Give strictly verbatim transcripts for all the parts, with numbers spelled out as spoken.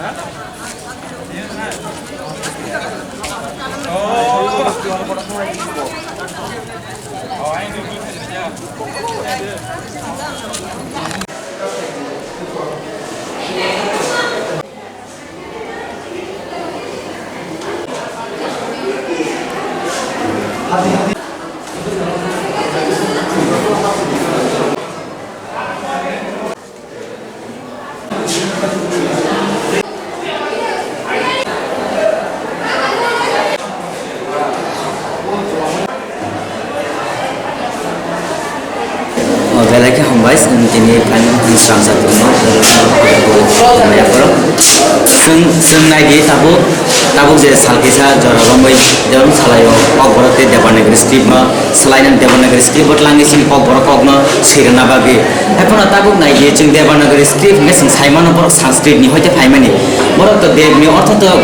belai khe hambai, chwng tini final srang sa tongma, chwng, chwng nai di tabuk, tabuk je sal kisa jora romwi, jora salai o, Kokborok tei Devanagari script no, swlainani Devanagari script o twlangwi chini Kokborok kokno swirwngna bagwi. Haiphano tabuk nai di chwng Devanagari script hwnkhe chwng sai mano borok Sanskrit ni hoite phaimani. Borok to Dev ni ortho to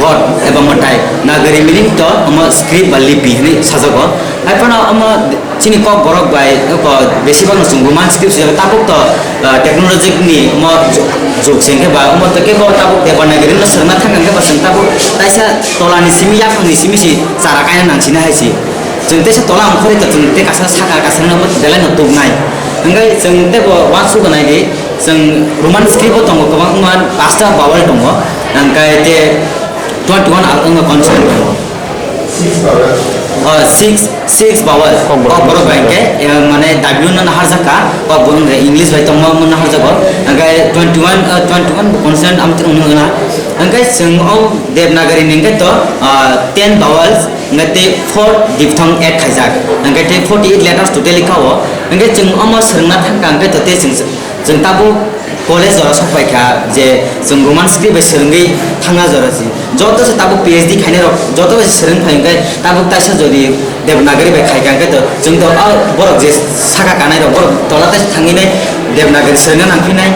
God eba mwtai, Nagari meaning to omo script ba lipi hinwi sajago. Haiphano omo chini Kokborok bai oko besibak no chwng Roman script swijak tabuk to, ah, technology ni omo ju-, jug se hwnkhe ba omo to kebo tabuk Devanagari no swrwngna thang hwnkhe ba chwng tabuk taisa tola ni simi yaphang ni simi si chara kaina nang sina hai si. Chwng teisa tola ongkhorwi to chwng tei kasa saka kasa no belai no tuknai. Hwnkhe chwng teibo uansuk nai di chwng Roman script bo tongo kwbangma pasta vowel tongo. Hwnkhe tei twenty one al wngkha consonant tongo. Oh, six, six vowel. Kokborok. Kokborok bai hwnkhe, eh, mane W no naharjak kha, Kokborok hwnkhe English bai tongma omo naharjago. Hwnkhe twenty one, eh, twenty one consonant amtwrwng wngna. Hwnkhe chwng o Devanagari ni hwnkhe to, ah, ten vowels, hwnkhe tei four diphthong add khaijak. Hwnkhe tei forty eight letters totally kha o. Hwnkhe chwng omo swrwngna thang kha hwnkhe to tei chwng Chwng tabuk college jora sok pai kha je chwng Roman script bai swrwngwi thangna jora si. Joto se tabuk P H D khainai rok joto bai se swrwng phai hwnkhe tabuk taisa jodi Devanagari bai khai kha hwnkhe to chwng to a borok je saka kanai rok borok tola taisa thangwi nai Devanagari swrwngna nang phinai.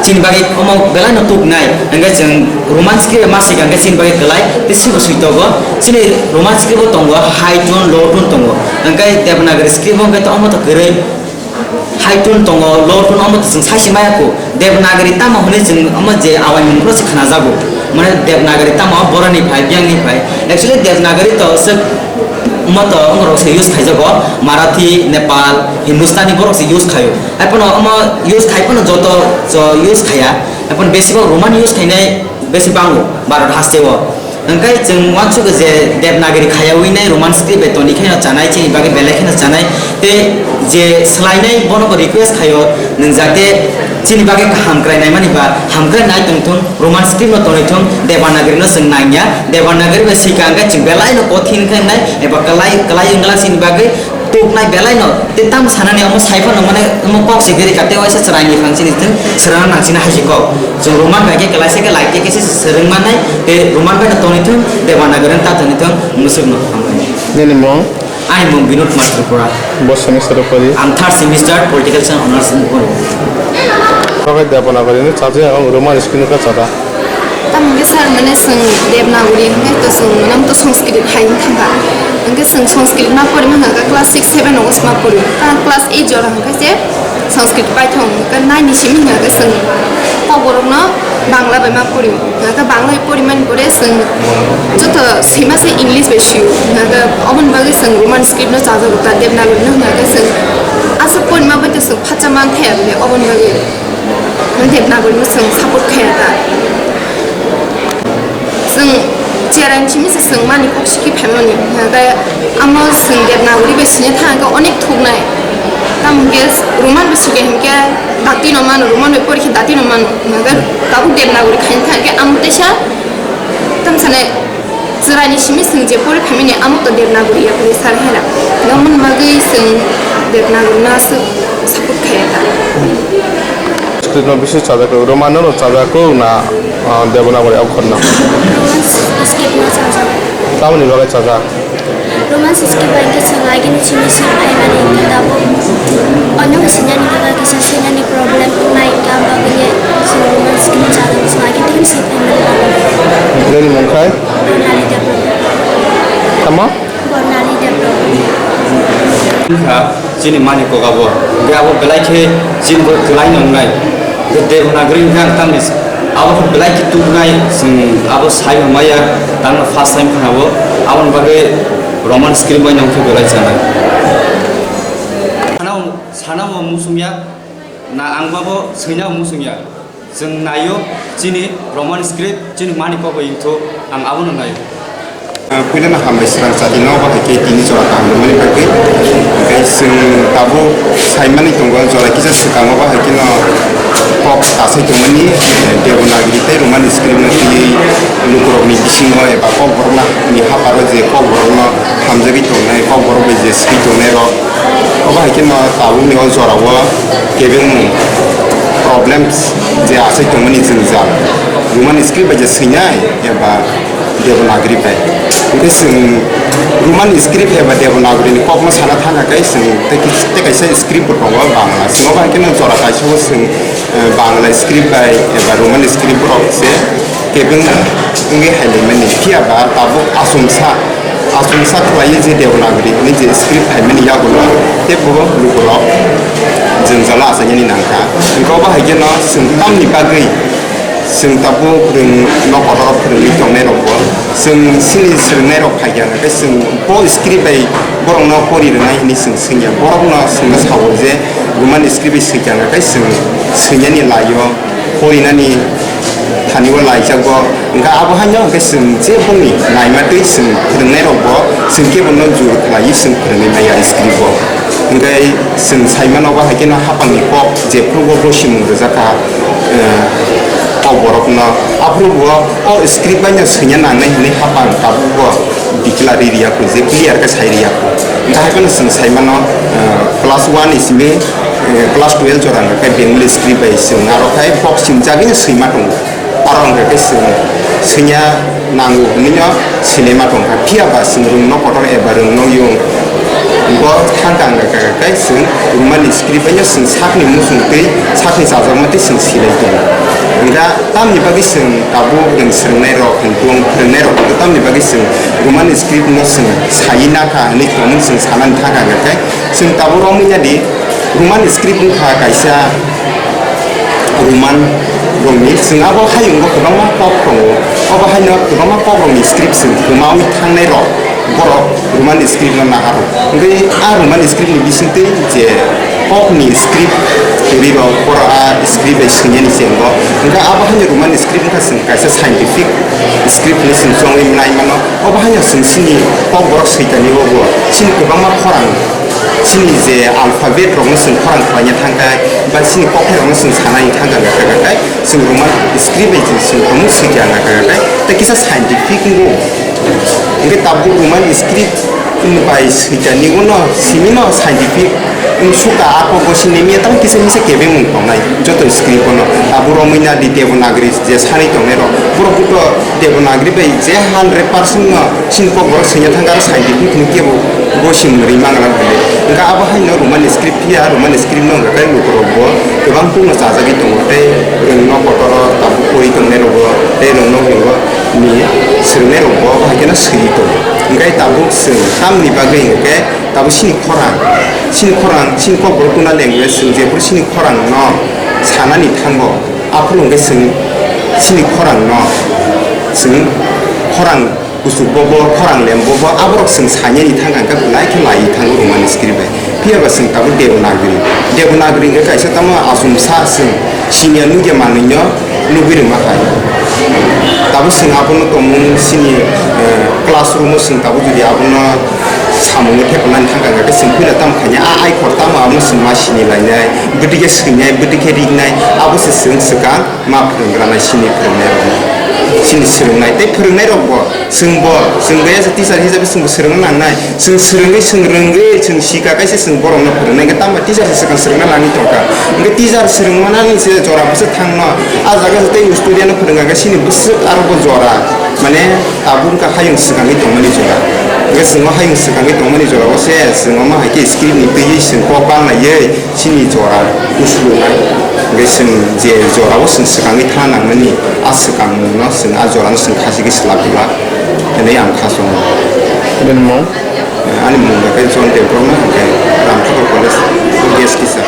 Chini bagwi omo belai no tuknai hwnkhe chwng Roman script bai ma sika hwnkhe chini bagwi kwlai tei sibo swi tongo. Chini Roman script bo tongo high tone, low tone tongo. Hwnkhe Devanagari script bo hwnkhe to omo to kwrwi. High tone tongo, low tone omo to chwng sai se maya kho. Devanagari tamo hwnwi chwng omo je awaimung phano se khnajago. Mane Devanagari tamo boroni phai, biyangni phai. Actually Devanagari to se omo to ongorok se use khaijago. Marathi, Nepal, Hindustani borok se use khaio. Haiphano omo use khai phano joto jo use khaiya. Haiphano besibak Roman use khainai besi bango Bharat hasteo. Hwnkhe chwng uansukgo je Devanagari khayawi nai Roman script bai toni kheno chanai, chini bagwi belai kheno chanai. Tei je swlainai bono bo request khaio, nwng jate chini bagwi kaham kwrai naimani ba hamkrai nai tongthung, Roman script no tonwi thung, Devanagari no chwng nangya, Devanagari bai swika hwnkhe chwng belai no kothin khe wngnai eba kwlai, kwlai wngla chini bagwi. Tuknai belai no, tei tamo sanani omo sai phano mane omo kok se giri ka tei waisa chwrai ni phang chini thung, swrwngna nang chini hai se kok. Chwng Roman bai khe kwlaisa khe lai khe khe se swrwng manai, tei Roman bai no tongwi thung, Devanagari no ta tongwi thung, mwswk no hambai. Nini mung? Ani mung Binod Kumar Tripura. Bo semester o pori? Ang third semester political science honours ni pori. Sabai Devanagari no chajak, ang Roman script no kha chada. Tamo hwnkhe sir, mane chwng Devanagari hwnkhe to chwng mane to Sanskrit hai wng thangkha. Hwnkhe chwng Sanskrit ma pori ma hwnkha class six seven o se ma pori. Ta class eight jora hwnkhe se Sanskrit paithak hwnkhe nine ni simi hwnkhe chwng Kokborok no Bangla bai ma pori. Hwnkhe Bangla bai pori mani pore chwng joto sima se English bai sio. Hwnkhe oboni bagwi chwng Roman script no chajago ta Devanagari no hwnkhe chwng aswk pori ma bai to chwng phacha man thaya bini oboni bagwi. Devanagari no chwng support khaya ta. Chwng cherai simi se chwng mani kok siki phaimani. Hwnkhe amo chwng Devanagari bai sini thangkhe onek thuknai. Tamo hwnkhe Roman bai sike hwnkhe dati no mano, Roman bai pori khe dati no mano. Hwnkhe tabuk Devanagari khaina thangkhe amo teisa tamo sanai. Chwraini simi chwng je pori phaimani amo to Devanagari ya pori sar hera. Ngamon bagwi chwng Devanagari no aswk support khaya ta. Sanskrit no bisi chajak kho, Roman no chajak kho na, ah, Devanagari akhor no? Roman Sanskrit no chajak. Tamoni bagwi chajak? Roman Sanskrit bai khe chwng agini simi sir phaimani hwnkhe tabuk onno sinjani hwnkhe kisa sinjani problem wngnai hwnkhe abo bagwi chwng Roman Sanskrit no chajak, chwng agini sir phaimani. Nini mung khai? Bornali Debbarma. Tamo? Bornali Debbarma. Wngkha chini mani kok abo. Hwnkhe abo belai khe chini bo kwlai no wngnai. Hwnkhe Devanagari hwnkhe ang tamni Abo khe belai khe tubunai, chwng abo sai hamaya, tangno first time khnabo, aboni bagwi Roman script bai nongkhe belai chanai. Sana, sana bo musungya, na ang babo swina musungya. Chwng naio chini Roman script, chini mani kok bai wngthu, ang abono naio. Ah, puilano hambai srang chati no, bahai khe tini jora kaham rwmani bagwi. Hwnkhe chwng tabuk saimani tongo, jora kisa swkango bahai kheno kok kasai tongmani, eh, Devanagiri tei Roman script no twiwi lukurokni bisingo eba kokborokni haparo je kokborokno hamjagwi tongnai, kokborok bai je swkwi tongnai rok. Obo hai kheno tabukni o jorao kebengmung problems je achai tongmani jwngjal. Roman script bai je swinai eba Devanagiri bai. Hwnkhe chwng Roman script eba Devanagiri ni kokno sana thangkha khe chwng tei kis-, tei kaisa script bo tongo Bangla. Chwng obo hai kheno jora kaisa o chwng, eh, Bangla script bai eba Roman script borok se kebeng wngwi hai laimani. Phiya ba tabuk achomsa Achomsa khlaiwi je Devanagiri hwnwi je script phaimani yagulo teibo lukurok jwngjalo achainani nangkha. Hwnkhe obo hai kheno chwng tamni bagwi chwng tabuk rwng nok kotorok phwrwngwi tongnairokbo chwng chini swrwngnairok phaikha hwnkhe chwng bo script bai borokno pori rwnai hwnwi chwng swngya. Borokno chwngno sao je Roman script bai swikha hwnkhe chwng swinani laio. Porinani thani o laijago. Hwnkhe abo haino hwnkhe chwng je bongni naima twi chwng phwrwngnairokbo chwng kebono jur khlaiwi chwng phwrwngwi maya script bo. Hwnkhe chwng saimano bo hai kheno hapangni kok jephrubo bo simung rwjakha, eh, kokborokno. Aphuru bo o script baino swina nangnai hwnwi hapang tabukbo declare ri riyakho, je clear khe sai riyakho. Hwnkhe hai phano chwng saimano, eh, class one ni simi, eh, class twelve jora hwnkhe Bengali script bai chwng aro khai box simjagwi no swima tongo. Aro hwnkhe khe chwng swina nango hwnwi no swinaima tongkha. Phiya ba chwng rwngno kotor eba rwngno yung bo thangkha hwnkhe khe chwng Romani script bai no chwng sakni muchung twi sakni chajakma twi chwng swilai tongo. Hwnkhe tamni bagwi chwng tabuk rwng swrwngnairok, hwnkhe phwrwngnairok hwnkhe tamni bagwi chwng Roman script no chwng saiwi nakha hwnwi tongmung chwng sanani thangkha hwnkhe chwng tabuk romwi nadi Roman script wngkha kaisa Roman rokni, chwng abo hayungo kwbangma kok tongo, obo haino kwbangma kokrokni script chwng kwmawi thangnairok. Borok Roman script no naharo. Hwnkhe a Roman script ni bisingtwi je kokni script kwrwi rok, borok a script bai swinani se wngo. Hwnkhe abo haino Roman script wngkha chwng kaisa scientific script hinwi chwng chongwi nai mano. Obo haino chwng chini kokborok switani o bo chini kwbangma khorang, chini je alphabet rokno chwng khorang khlaina thangkha, ba chini kokthai rokno chwng sanani thangkha, kha, kha, kha, kha. Chwng Roman script bai chwng, chwng omo swikha wngkha khe tei kisa scientific wngo. Hwnkhe tabuk Roman script bai swikha ni uno simi no scientific wngsukha, a kok bo sini miya tamo kisa misa kebengmung tongnai joto script bono. Abo romwi nadi Devanagiri je sanwi tongnai rok, borok buto Devanagiri bai je hundred percent no chini kok borok swina thangkha aro scientific ni kebo bo simung ri mangala bwle. Hwnkhe abo haino Roman script phiya, Roman script no hwnkhe lukurok bo kwbang tungno chajagwi tongo tei rwngno kotoro tabuk pori tongnai rogo tei rwngno hingo ni swrwngnairokbo abo hai kheno swiwi tongo. Hwnkhe tabuk chwng tamni bagwi hwnkhe tabuk chini khorang, chini khorang, chini kokborok tungna language chwng jephuru chini khorangno sanani thango, aphuru hwnkhe chwng chini khorangno chwng khorang kuchuk bobo, khorang lem bobo, aborok chwng sainani thangkha hwnkhe belai khe laiwi thango Roman script bai. Phiya ba chwng tabuk Devanagiri. Devanagiri hwnkhe kaisa tamo achomsa chwng siniya nukya manwino nugwi rwma hai. Tabuk chwng abono tongmung chini, eh, classroom-o chwng tabuk jodi abono samungno thepanani thangkha hwnkhe chwng puila tamo khaina a aikhor tamo abono chwng ma sini lainai, bwtwi khe swinai, bwtwi khe rinai, abo se chwng swkang ma phwrwngranai chini phwrwngnairokno. Chini swrwngnai tei phwrwngnairokbo chwngbo, chwngbo as a teacher hisabe chwngbo swrwngna nangnai. Chwng swrwngwi, chwng rwngwi, chwng sika kaisa chwng borokno phwrwngnai, hwnkhe tamo teacher se swkang swrwngna nangwi tongkha. Hwnkhe teacher swrwngmanani se jora bwswk thangno, a jaga se tei student no phwrwngkha, hwnkhe chini bwswk aro bo jora, mane tabuk wngkha hayung swkangwi tongmani jora. Hwnkhe chwngno hayung swkangwi tongmani jora o se chwng omo hai khe script ni twiwi chwng kok banglaiwi chini jora uslunai. Hwnkhe chwng je jora o chwng swkangwi thangna nangmani, a swkangno chwng a jora no chwng khachigwi swlak glak hwnwi ang kha chongo. Ani mung bai khe John Debbarma, hwnkhe Ramthakor College guest teacher.